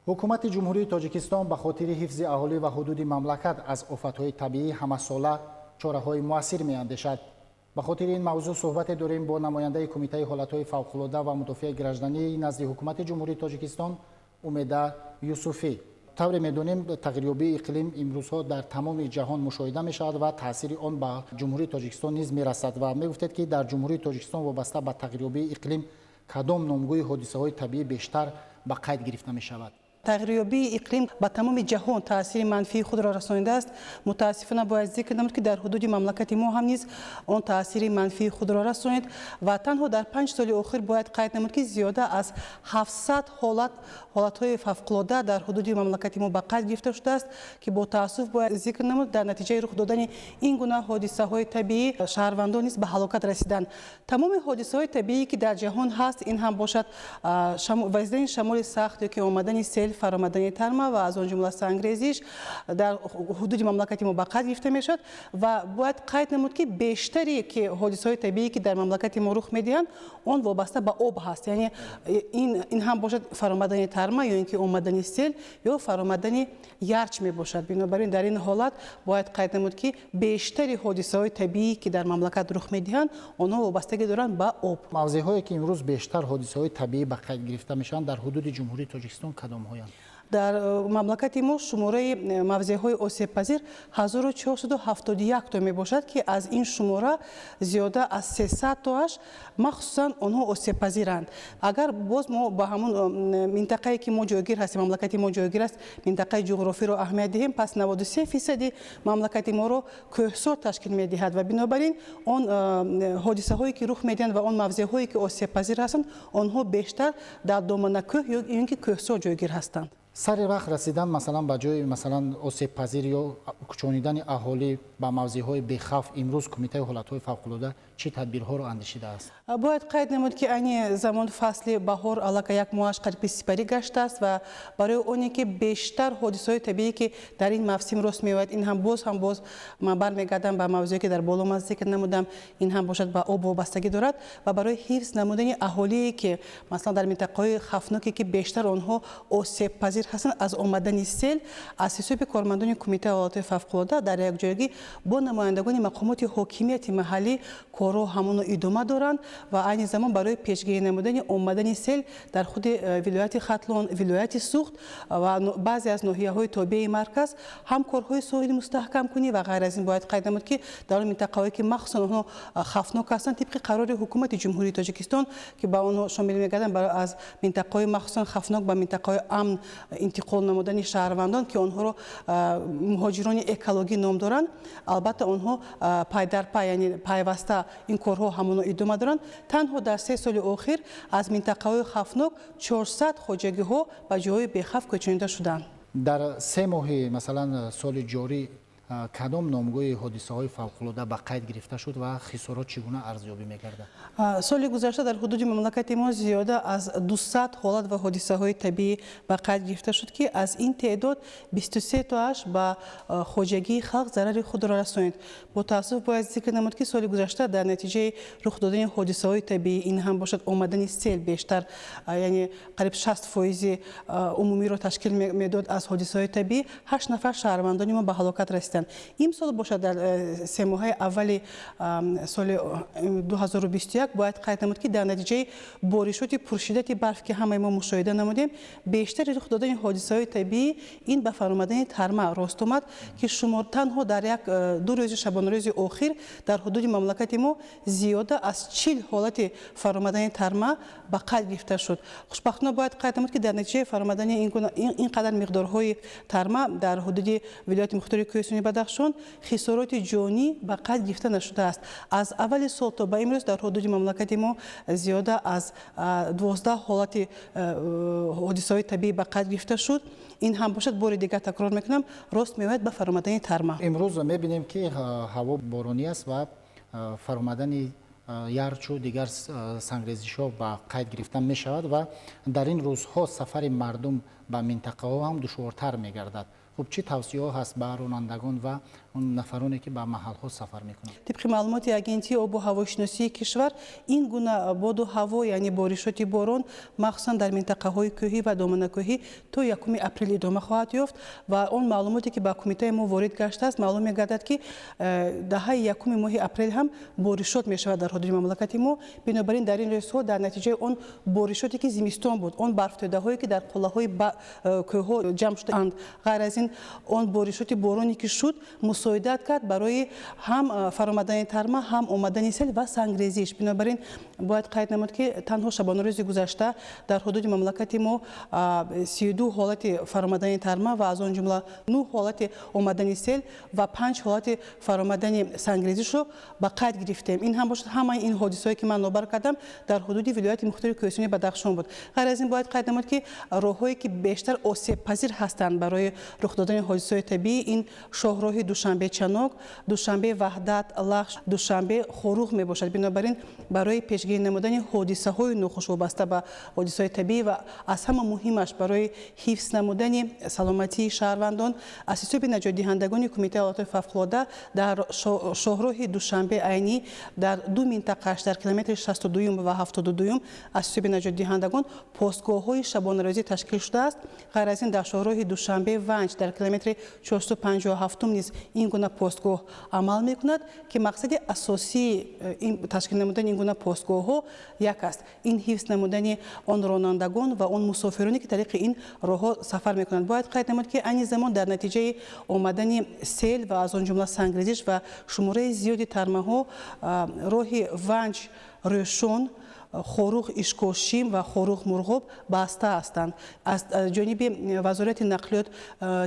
Ҳукумати Ҷумҳурии Тоҷикистон ба хотири ҳифзи аҳолӣ ва ҳудуди мамлакат аз офатҳои табиӣ ҳамасола чораҳои муассир меандешад. Ба хотири ин мавзӯъ суҳбате дорем бо намояндаи Кумитаи ҳолатҳои фавқулода ва мудофиаи граждании назди Ҳукумати Ҷумҳурии Тоҷикистон Умеда Юсуфӣ. Тавре медонем, тағйирёбии иқлим имрӯзҳо дар тамоми ҷаҳон мушоҳида мешавад ва таъсири он ба Ҷумҳурии Тоҷикистон низ мерасад ва мегуфтед, ки дар Ҷумҳурии Тоҷикистон вобаста ба тағйирёбии иқлим кадом номгӯи ҳодисаҳои табиӣ бештар ба қайд гирифта мешавад? Тағйирёбии иқлим ба тамоми ҷаҳон таъсири манфии худро расонидааст. Мутаассифона, бояд зикр намуд, ки дар ҳудуди мамлакати мо ҳам низ он таъсири манфии худро расонид ва танҳо дар 5 соли охир бояд қайд намуд, ки зиёда аз 700 ҳолатҳои фавқулода дар ҳудуди мамлакати мо ба қайд гирифта шудааст, ки бо таассуф бояд зикр намуд, дар натиҷаи рух додани ин гуна ҳодисаҳои табиӣ шаҳрвандон низ ба ҳалокат расиданд. Тамоми ҳодисаҳои табиӣ, ки дар ҷаҳон ҳаст, ин ҳам бошад вазидани шамоли сахт ё ки омадани сел, фаромадани тарма ва аз он ҷумла сангрезиш, дар ҳудуди мамлакати мо ба қайд гирифта мешавад. Ва бояд қайд намуд, ки бештаре ки ҳодисаҳои табиӣ, ки дар мамлакати мо рух медиҳанд, он вобаста ба об ҳаст, яъне ин ҳам бошад фаромадани тарма ё ин ки омадани сел ё фаромадани ярч мебошад. Бинобар ин, дар ин ҳолат бояд қайд намуд, ки бештари ҳодисаҳои табиӣ, ки дар мамлакат рух медиҳанд, онҳо вобастагӣ доранд ба об. Мавзеъҳое, ки имрӯз бештар ҳодисаҳои табиӣ ба қайд гирифта мешаванд, дар ҳудуди Ҷумҳурии Тоҷикистон кадомҳоянд? Дар мамлакати мо шумораи мавзеъҳои осебпазир 1471 то мебошад, ки аз ин шумора зиёда аз 300 тоаш махсусан онҳо осебпазиранд. Агар боз мо ба ҳамон минтақае, ки мо ҷойгир ҳастем, мамлакати мо ҷойгир аст, минтақаи ҷуғрофиро аҳамият диҳем, пас 93 фисади мамлакати моро кӯҳсор ташкил медиҳад ва бинобар ин он ҳодисаҳое, ки рух медиҳанд, ва он мавзеъҳое, ки осебпазир ҳастанд, онҳо бештар дар доманакӯҳ ё ин ки кӯҳсор ҷойгир ҳастанд. Сари вақт расидан, масалан, ба ҷои, масалан, осебпазир ё кӯчонидани аҳолӣ ба мавзеъҳои бехавф имрӯз Кумитаи ҳолатҳои фавқулода чӣ тадбирҳоро андешидааст? Бояд қайд намуд, ки айни замон фасли баҳор аллакай як моҳаш қариби сипарӣ гаштааст ва барои оне ки бештар ҳодисаҳои табиӣ, ки дар ин мавсим рост меояд, ин ҳам боз ман бармегардам ба мавзӯе, ки дар боло ман зикр намудам, ин ҳам бошад, ба об вобастагӣ дорад, ва барои ҳифз намудани аҳолие, ки масалан дар минтақаҳои хавфноке, ки бештар онҳо осебпазир ҳастанд аз омадани сел, аз ҳисоби кормандони Кумитаи ҳолатҳои фавқулода дар якҷоягӣ бо намояндагони мақомоти ҳокимияти маҳаллӣ корҳо ҳамоно идома доранд. Ва айни замон барои пешгирӣ намудани омадани сел дар худи вилояти Хатлон, вилояти Суғд ва баъзе аз ноҳияҳои тобеи марказ ҳам корҳои соҳили мустаҳкамкунӣ ва ғайр аз ин бояд қайд намуд, ки дар он минтақаҳое, ки махсусан онҳо хавфнок ҳастанд, тибқи қарори Ҳукумати Ҷумҳурии Тоҷикистон, ки ба онҳо шомил мегарданд, аз минтақаҳои махсусан хавфнок ба минтақаҳои амн интиқол намудани шаҳрвандон, ки онҳоро муҳоҷирони экологӣ ном доранд, албатта, онҳо пай дар пай, яъне пайваста ин корҳо ҳамоно идома доранд. Танҳо дар 3 соли охир аз минтақаҳои хавфнок 400 хоҷагиҳо ба ҷойҳои бехавф кӯчонида шуданд. Дар 3 моҳи, масалан, соли ҷорӣ кадом номгӯи ҳодисаҳои фавқулода ба қайд гирифта шуд ва хисорот чӣ гуна арзёбӣ мегардад? Соли гузашта дар ҳудуди мамлакати мо зиёда аз 200 ҳолат ва ҳодисаҳои табиӣ ба қайд гирифта шуд, ки аз ин теъдод 23 тоаш ба хоҷагии халқ зарари худро расонид. Бо таассуф бояд зикр намуд, ки соли гузашта дар натиҷаи рух додани ҳодисаҳои табиӣ, ин ҳам бошад омадани сел, бештар, яъне қариб 60 фоизи умумиро ташкил медод аз ҳодисаҳои табиӣ, ҳашт нафар шаҳрвандони мо ба ҳалокат расиданд. Имсол бошад, дар 3 моҳаи аввали соли 2021 бояд қайд намуд, ки дар натиҷаи боришоти пуршиддати барф, ки ҳамаи мо мушоҳида намудем, бештари рух додани ҳодисаҳои табиӣ ин ба фаромадани тарма рост омад, ки шумор танҳо дар як ду рӯзи шабонарӯзи охир дар ҳудуди мамлакати мо зиёда аз 40 ҳолати фаромадани тарма ба қайд гирифта шуд. Хушбахтона, бояд қайд намуд, ки дар натиҷаи фаромадани ин қадар миқдорҳои тарма дар ҳудуди вилояти мухтори Кӯҳистони Бадахшон хисороти ҷонӣ ба қайд гирифта нашудааст. Аз аввали сол то ба имрӯз дар ҳудуди мамлакати мо зиёда аз 12 ҳолати ҳодисаҳои табиӣ ба қайд гирифта шуд. Ин ҳам бошад, бори дигар такрор мекунам, рост меояд ба фаромадани тарма. Имрӯз мебинем, ки ҳаво боронӣ аст ва фаромадани ярчу дигар сангрезишҳо ба қайд гирифта мешавад ва дар ин рӯзҳо сафари мардум ба минтақаҳо ҳам душвортар мегардад. Хуб, чӣ тавсияҳо ҳаст ба ронандагон ва Он нафароне ки ба маҳалҳо сафар мекунанд. Тибқи маълумоти Агентии обу ҳавошиносии кишвар, ин гуна боду ҳаво, яъне боришоти борон, махсусан дар минтақаҳои кӯҳӣ ва доманакӯҳӣ то 1 апрел идома хоҳад ёфт ва он маълумоте ки ба кумитаи мо ворид гаштааст, маълум мегардад, ки даҳаи якуми моҳи апрел ҳам боришот мешавад дар ҳудуди мамлакати мо. Бинобар ин дар ин рӯзҳо дар натиҷаи он боришоте ки зимистон буд, он барфтӯдаҳое ки дар қуллаҳои кӯҳҳо ҷамъ шудаанд, ғайр аз ин он боришоти бороне ки шуд, мусоидат кард барои ҳам фаромадани тарма, ҳам омадани сел ва сангрезиш. Бинобар ин бояд қайд намуд, ки танҳо шабонарӯзи гузашта дар ҳудуди мамлакати мо 32 ҳолати фаромадани тарма ва аз он ҷумла 9 ҳолати омадани сел ва 5 ҳолати фаромадани сангрезишро ба қайд гирифтем. Ин ҳам бошад, ҳамаи ин ҳодисаҳое ки ман нобар кардам, дар ҳудуди вилояти мухтори Кӯҳистони Бадахшон буд. Ғайр аз ин бояд қайд намуд, ки роҳҳое ки бештар осебпазир ҳастанд барои рух додани ҳодисаҳои табиӣ, ин шоҳроҳи Душанбе Чанок, Душанбе Ваҳдат Лахш, Душанбе Хоруғ мебошад. Бинобар ин барои пешгирӣ намудани ҳодисаҳои нохуш вобаста ба ҳодисаҳои табиӣ ва аз ҳама муҳимаш барои ҳифз намудани саломатии шаҳрвандон, аз ҳисоби наҷотдиҳандагони Кумитаи ҳолатҳои фавқулода дар шоҳроҳи Душанбе Айнӣ дар ду минтақааш, дар километри 62 ва 72, аз ҳисоби наҷотдиҳандагон постгоҳҳои шабонарӯзӣ ташкил шудааст. Ғайр аз ин дар шоҳроҳи Душанбе Ванҷ дар километри 457 низ ин гуна постгоҳ амал мекунад, ки мақсади асосии ташкил намудани ин гуна постгоҳҳо як аст: ин ҳифз намудани он ронандагон ва он мусофироне ки тариқи ин роҳҳо сафар мекунанд. Бояд қайд намуд, ки айни замон дар натиҷаи омадани сел ва аз он ҷумла сангрезиш ва шумораи зиёди тармаҳо роҳи Ванҷ Рӯшон, Хоруғ Ишкошим ва Хоруғ Мурғоб баста ҳастанд. Аз ҷониби Вазорати нақлиёт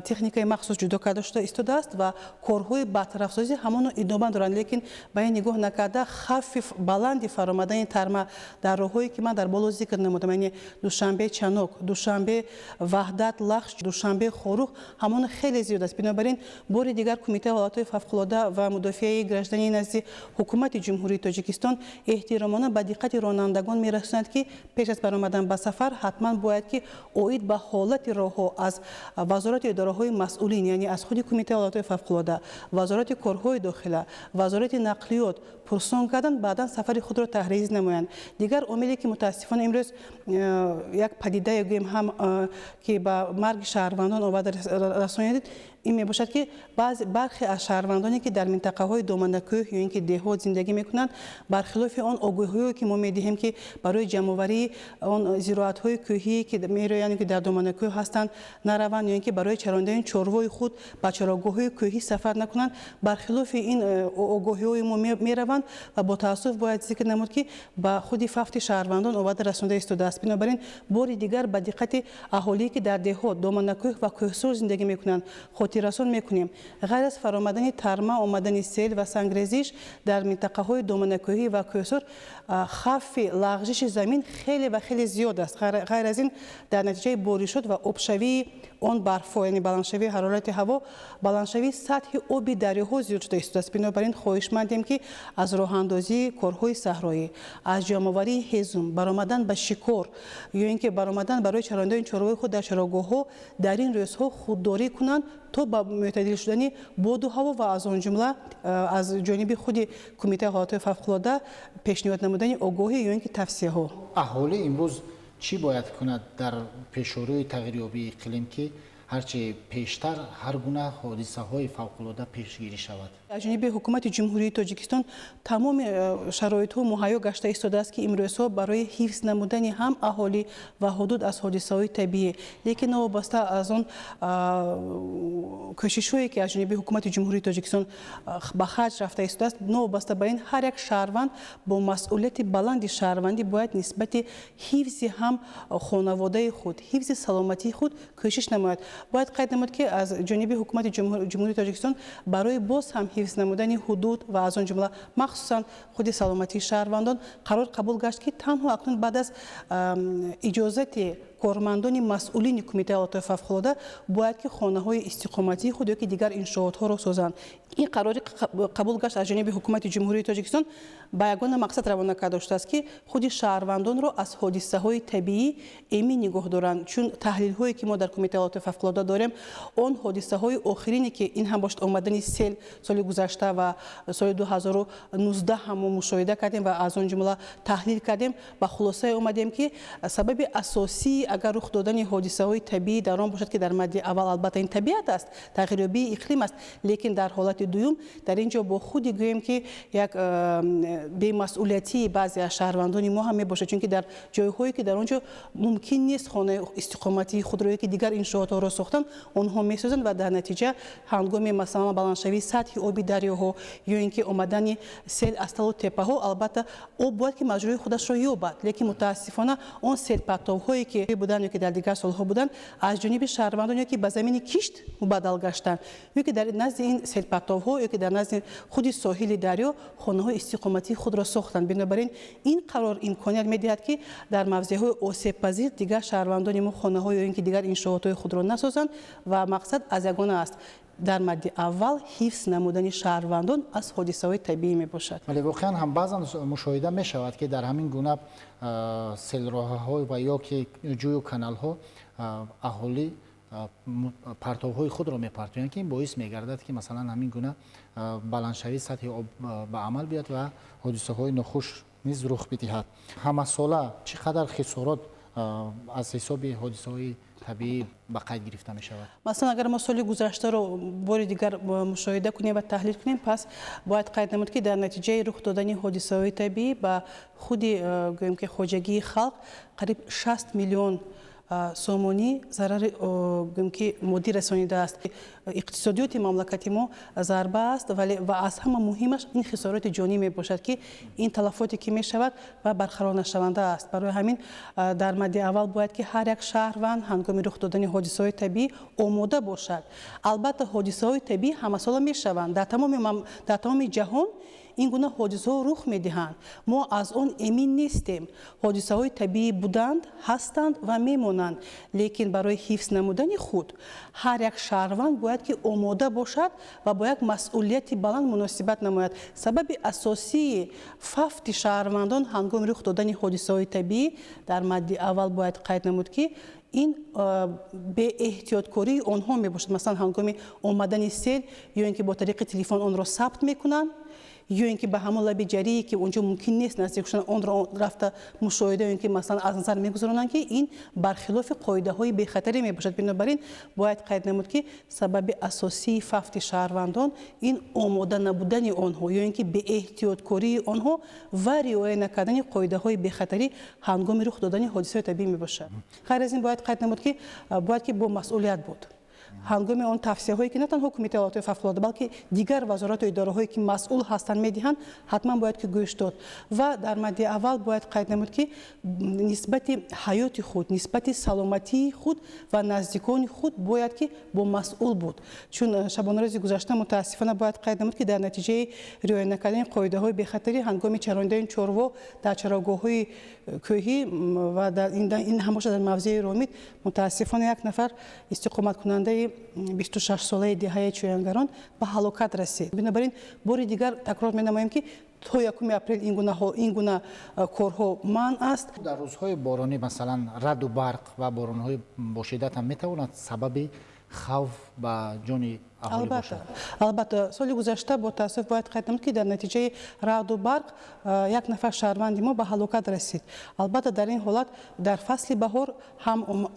техникаи махсус ҷудо карда шуда истодааст ва корҳои бартарафсозӣ ҳамоно идома доранд, лекин ба ин нигоҳ накарда, хавфи баланди фаромадани тарма дар роҳҳое ки ман дар боло зикр намудам, яъне Душанбе Чанок, Душанбе Ваҳдат Лахш, Душанбе Хоруғ, ҳамоно хеле зиёд аст. Бинобар ин бори дигар Кумитаи ҳолатҳои фавқулода ва мудофиаи граждании назди Ҳукумати Ҷумҳурии Тоҷикистон эҳтиромона ба диққати ронандагон мерасонад, ки пеш аз баромадан ба сафар ҳатман бояд ки оид ба ҳолати роҳҳо аз вазорати идораҳои масъулин, яъне аз худи Кумитаи ҳолатҳои фавқулода, Вазорати корҳои дохила, Вазорати нақлиёт пурсон кардан, баъдан сафари худро таҳриз намоянд. Дигар омиле ки мутаассифона имрӯз як падидае гӯем ҳам ки ба марги шаҳрвандон оварда расонид, ин мебошад, ки бархе аз шаҳрвандоне ки дар минтақаҳои доманакӯҳ ё ин ки деҳот зиндагӣ мекунанд, бархилофи он огоҳиҳое ки мо медиҳем, ки барои ҷамъоварии он зироатҳои кӯҳие ки мероянд, ки дар доманакӯҳ ҳастанд, нараванд ё ин ки барои чарондани чорвои худ ба чарогоҳҳои кӯҳӣ сафар накунанд, бархилофи ин огоҳиҳои мо мераванд ва бо таассуф бояд зикр намуд, ки ба худи фавти шаҳрвандон оварда расонда истодааст. Бинобар ин бори дигар ба диққати аҳолие ки дар деҳот, доманакӯҳ ва кӯҳсор зиндагӣ мекунанд, хотиррасон мекунем: ғайр аз фаромадани тарма, омадани сел ва сангрезиш дар минтақаҳои доманакӯҳӣ ва кӯҳсор хавфи лағжиши замин хеле ва хеле зиёд аст. Ғайр аз ин дар натиҷаи боришот ва обшавии он барфҳо, яъне баландшавии ҳарорати ҳаво, баландшавии сатҳи оби дарёҳо зиёд шуда истодааст. Бинобар ин хоҳишмандем, ки аз роҳандозии корҳои саҳроӣ, аз ҷамъоварии ҳезум, баромадан ба шикор ё ин ки баромадан барои чарондани чорвои худ дар чарогоҳҳо дар ин рӯзҳо худдорӣ кунанд то ба мӯътадил шудани боду ҳаво ва аз он ҷумла аз ҷониби худи Кумитаи ҳолатҳои фавқулода пешниҳод намудани огоҳӣ ё ин ки тавсияҳо. Аҳолӣ имрӯз чӣ бояд кунад дар пешорӯи тағйирёбии иқлим, ки ҳарчи пештар ҳар гуна ҳодисаҳои фавқулода пешгирӣ шавад? Аз ҷониби Ҳукумати Ҷумҳурии Тоҷикистон тамоми шароитҳо муҳайё гашта истодааст, ки имрӯзҳо барои ҳифз намудани ҳам аҳолӣ ва ҳудуд аз ҳодисаҳои табиӣ. Лекин новобаста аз он кӯшишҳое ки аз ҷониби Ҳукумати Ҷумҳурии Тоҷикистон ба харҷ рафта истодааст, новобаста ба ин ҳар як шаҳрванд бо масъулияти баланди шаҳрвандӣ бояд нисбати ҳифзи ҳам хонаводаи худ, ҳифзи саломатии худ кӯшиш намояд. Бояд қайд намуд, ки аз ҷониби Ҳукумати Ҷумҳурии Тоҷикистон барои боз ҳам ҳифз намудани ҳудуд ва аз он ҷумла махсусан худи саломатии шаҳрвандон қарор қабул гашт, ки танҳо акнун баъд аз иҷозати Кормандони масъулини Кумитаи ҳолатҳои фавқулода бояд ки хонаҳои истиқоматии худ ё ки дигар иншоотҳоро созанд. Ин қарори қабул гашт аз ҷониби Ҳукумати Ҷумҳурии Тоҷикистон ба ягона мақсад равона карда шудааст, ки худи шаҳрвандонро аз ҳодисаҳои табиӣ эмин нигоҳ доранд. Чун таҳлилҳое, ки мо дар Кумитаи ҳолатҳои фавқулода дорем, он ҳодисаҳои охирине, ки ин ҳам бошад омадани сел соли гузашта ва соли 2019 ҳам мо мушоҳида кардем ва аз он ҷумла таҳлил кардем, ба хулосае омадем, ки сабаби асосии агар рух додани ҳодисаҳои табиӣ дар он бошад, ки дар мадди аввал албатта ин табиат аст, тағйирёбии иқлим аст, лекин дар ҳолати дуюм дар ин ҷо бо худи гӯем, ки як бемасъулиятии баъзе аз шаҳрвандони мо ҳам мебошад, чунки дар ҷойҳое, ки дар он ҷо мумкин нест хонаи истиқоматии худро ё ки дигар иншоотҳоро сохтан, онҳо месозанд ва дар натиҷа ҳангоми масалан баландшавии сатҳи оби дарёҳо ё ин ки омадани сел аз талу теппаҳо, албатта об бояд ки маҷрои худашро ёбад, лекин мутаассифона он селпартовҳое, ки буданд ё ки дар дигар солҳо буданд, аз ҷониби шаҳрвандон ё ки ба замини кишт мубаддал гаштанд, ё ки дар назди ин селпартовҳо ё ки дар назди худи соҳили дарё хонаҳои истиқоматии худро сохтанд. Бинобар ин ин қарор имконият медиҳад, ки дар мавзеъҳои осебпазир дигар шаҳрвандони мо хонаҳо ё ин ки дигар иншоотҳои худро насозанд ва мақсад аз ягона аст: дар мадди аввал ҳифз намудани шаҳрвандон аз ҳодисаҳои табиӣ мебошад. Вале воқеан ҳам баъзан мушоҳида мешавад, ки дар ҳамин гуна селроҳаҳо ва ё ки ҷӯю каналҳо аҳолӣ партовҳои худро мепартоянд, ки ин боис мегардад, ки масалан ҳамин гуна баландшавии сатҳи об ба амал биёяд ва ҳодисаҳои нохуш низ рух бидиҳад. Ҳамасола чӣ қадар хисорот аз ҳисоби ҳодисаҳои табиӣ ба қайд гирифта мешавад? Масалан, агар мо соли гузаштаро бори дигар мушоҳида кунем ва таҳлил кунем, пас бояд қайд намуд, ки дар натиҷаи рух додани ҳодисаҳои табиӣ ба худи гӯем, ки хоҷагии халқ қариб 60 миллион сомонӣ зарари гӯем, ки моддӣ расонидааст. Иқтисодиёти мамлакати мо зарба аст, вале ва аз ҳама муҳимаш ин хисороти ҷонӣ мебошад, ки ин талафоте, ки мешавад ва барқарорнашаванда аст. Барои ҳамин дар мадди аввал бояд, ки ҳар як шаҳрванд ҳангоми рух додани ҳодисаҳои табиӣ омода бошад. Албатта, ҳодисаҳои табиӣ ҳамасола мешаванд, дар тамоми ҷаҳон ин гуна ҳодисаҳо рух медиҳанд, мо аз он эмин нестем. Ҳодисаҳои табиӣ буданд, ҳастанд ва мемонанд, лекин барои ҳифз намудани худ ҳар як шаҳрванд бояд, ки омода бошад ва бо як масъулияти баланд муносибат намояд. Сабаби асосии фавти шаҳрвандон ҳангоми рух додани ҳодисаҳои табиӣ дар мадди аввал бояд қайд намуд, ки ин беэҳтиёткории онҳо мебошад. Масалан, ҳангоми омадани сел ё ин ки бо тариқи телефон онро сабт мекунанд, ё ин ки ба ҳамон лаби ҷарие, ки онҷо мумкин нест наздик шудан, онро рафта мушоҳида ё ин ки масалан аз назар мегузаронанд, ки ин бархилофи қоидаҳои бехатарӣ мебошад. Бинобар ин бояд қайд намуд, ки сабаби асосии фавти шаҳрвандон ин омода набудани онҳо ё ин ки беэҳтиёткории онҳо ва риоя накардани қоидаҳои бехатарӣ ҳангоми рух додани ҳодисаҳои табиӣ мебошад. Ғайр аз ин бояд қайд намуд, ки бояд ки бо масъулият буд ҳангоми он тавсияҳое, ки на танҳо Кумитаи ҳолатҳои фавқулода, балки дигар вазорату идораҳое, ки масъул ҳастанд, медиҳанд, ҳатман бояд ки гӯш дод. Ва дар мадди аввал бояд қайд намуд, ки нисбати ҳаёти худ, нисбати саломатии худ ва наздикони худ бояд ки бо масъул буд. Чун шабонарӯзи гузашта мутаассифона бояд қайд намуд, ки дар натиҷаи риоя накардани қоидаҳои бехатарӣ ҳангоми чарондани чорво дар чарогоҳҳои кӯҳӣ ва ин ҳам бошад дар мавзеи Ромит, мутаассифона як нафар истиқоматкунандаи 26-солаи деҳаи Чӯянгарон ба ҳалокат расид. Бинобар ин бори дигар такрор менамоем, ки то 1 апрел ин гуна корҳо манъ аст. Дар рӯзҳои боронӣ, масалан, раъду барқ ва боронҳои бошиддат ҳам метавонад сабаби хавф ба ҷони аҳолӣ бошад? Албатта, соли гузашта бо таассуф бояд қайд намуд, ки дар натиҷаи раъду барқ як нафар шаҳрванди мо ба ҳалокат расид. Албатта, дар ин ҳолат дар фасли баҳор ҳам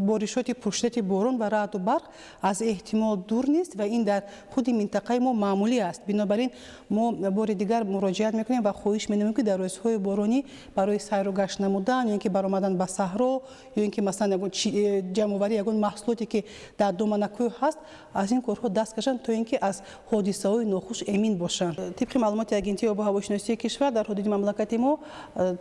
боришоти пуршиддати борон ва раъду барқ аз эҳтимол дур нест ва ин дар худи минтақаи мо маъмулӣ аст. Бинобар ин мо бори дигар муроҷиат мекунем ва хоҳиш менамоем, ки дар рӯзҳои боронӣ барои сайру гашт намудан ё ин ки баромадан ба саҳро ё ин ки масалан ягон ҷамъоварии ягон маҳсулоте, ки дар доманакӯҳ ҳаст, аз ин корҳо даст кашанд, то ин ки аз ҳодисаҳои нохуш эмин бошанд. Тибқи маълумоти Агентии обу ҳавошиносии кишвар, дар ҳудуди мамлакати мо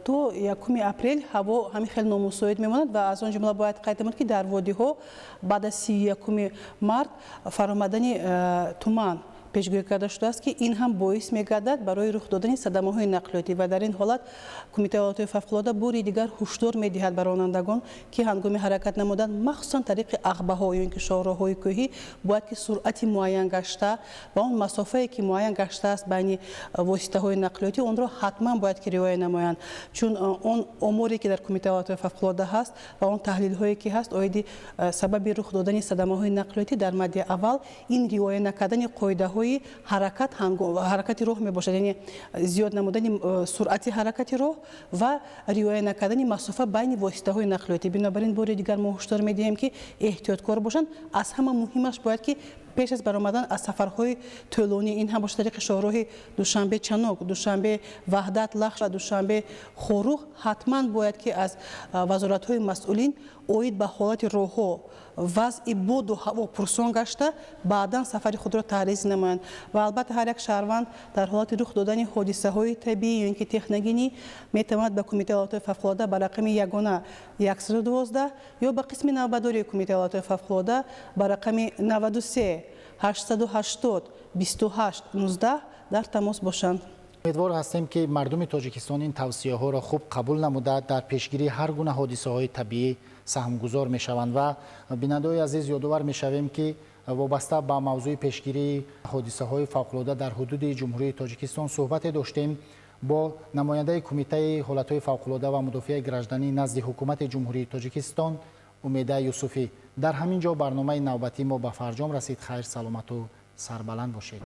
то 1 апрел ҳаво ҳамин хел номусоид мемонад ва аз он ҷумла бояд қайд намуд, ки дар водиҳо баъд аз 31 март фаромадани туман. Пешгӯӣ карда шудааст, ки ин ҳам боис мегардад барои рух додани садамаҳои нақлиётӣ. Ва дар ин ҳолат Кумитаи ҳолатҳои фавқулода бори дигар ҳушдор медиҳад ба ронандагон, ки ҳангоми ҳаракат намудан, махсусан тариқи ағбаҳо ё ин ки шоҳроҳҳои кӯҳӣ, бояд ки суръати муайян гашта ва он масофае, ки муайян гаштааст байни воситаҳои нақлиётӣ, онро ҳатман бояд ки риоя намоянд. Чун он оморе, ки дар Кумитаи ҳолатҳои фавқулода ҳаст, ва он таҳлилҳое, ки ҳаст оиди сабаби рух додани садамаҳои нақлиётӣ, дар мадди аввал ин риоя накардани қоидаҳои ҳаракати роҳ мебошад, яъне зиёд намудани суръати ҳаракати роҳ ва риоя накардани масофа байни воситаҳои нақлиётӣ. Бинобар ин бори дигар мо ҳушдор медиҳем, ки эҳтиёткор бошанд. Аз ҳама муҳимаш, бояд ки пеш аз баромадан аз сафарҳои тӯлонӣ, ин ҳам бошад тариқи шоҳроҳи Душанбе Чанок, Душанбе Ваҳдат Лахш ва Душанбе Хоруғ, ҳатман бояд ки аз вазоратҳои масъулин оид ба ҳолати роҳҳо, вазъи боду ҳаво пурсон гашта, баъдан сафари худро таҳриз намоянд. Ва албатта, ҳар як шаҳрванд дар ҳолати рух додани ҳодисаҳои табиӣ ё ин ки техногенӣ метавонад ба Кумитаи ҳолатҳои фавқулода ба рақами ягона 112 ё ба қисми навбатдории Кумитаи ҳолатҳои фавқулода ба рақами 93 880 28 19 дар тамос бошанд. Умедвор ҳастем, ки мардуми Тоҷикистон ин тавсияҳоро хуб қабул намуда, дар пешгирии ҳар гуна ҳодисаҳои табиӣ саҳмгузор мешаванд. Ва бинандаҳои азиз, ёдовар мешавем, ки вобаста ба мавзӯи пешгирии ҳодисаҳои фавқулода дар ҳудуди Ҷумҳурии Тоҷикистон суҳбате доштем бо намояндаи Кумитаи ҳолатҳои фавқулода ва мудофиаи гражданӣ назди Ҳукумати Ҷумҳурии Тоҷикистон Умеда Юсуфӣ. Дар ҳамин ҷо барномаи навбатии мо ба фарҷом расид. Хайр, саломату сарбаланд бошед.